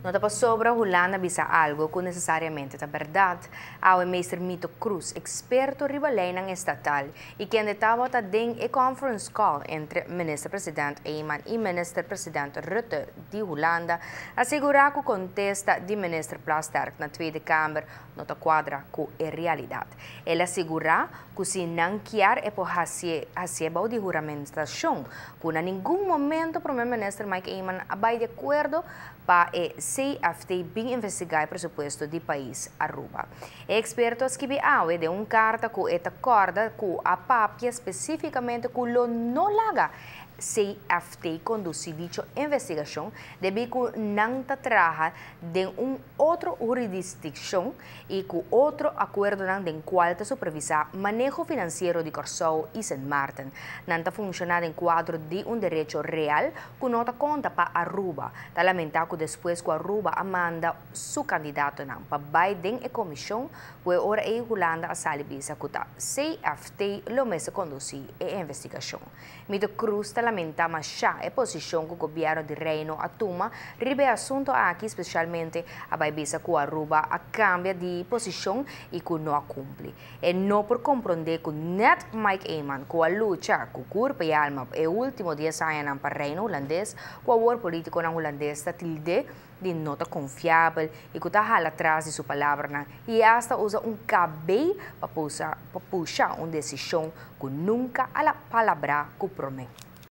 No ta pasobra Hulanda bisa algo cu necesariamente ta berdad. Awe meester Mito Croes, experto riba leynan estatal y kende tabata den e conference call entre Minister President Eman y Minister President Rutte di Hulanda, a sigura cu contesta di Minister Plasterk na Tweede Kamer no ta cuadra cu e realidad. El a sigura cu si nan kier e por haci'e bou di huramentacion cu na ningun momento Prome Minister Mike Eman a bay di acuerdo pa e CFT bin investiga e presupuesto di pais Aruba. E experto a skibi awe den un carta cu e ta corda cu a papia specificamente cu lo no laga CFT conduci dicho investigacion debi cu nan ta traha den un otro hurisdiccion y cu otro acuerdonan den cual ta supervisa maneho financiero di Corsou y Sint Maarten. Nan ta funciona den cuadro di un derecho real cu no ta conta pa Aruba. Ta lamenta cu despues cu Aruba a manda su candidatonan pa bay den e comision cu e ora ey Hulanda a sali bisa cu ta CFT lo mester conduci e investigacion. Mito Croes ta lamenta masha e posicion cu gobierno di Reino a tuma riba e asunto aki, specialmente a bay bisa cu Aruba a cambia di posicion y cu no a cumpli. E no por compronde cu net Mike Eman, cu a lucha cu curpa y alma e ultimo 10 añanan pa Reino Hulandes, cu awor politiconan Hulandes ta tilde di no ta confiabel y cu ta hala atras di su palabranan y hasta usa un KB pa pusha un decision cu nunca a palabra cu prome.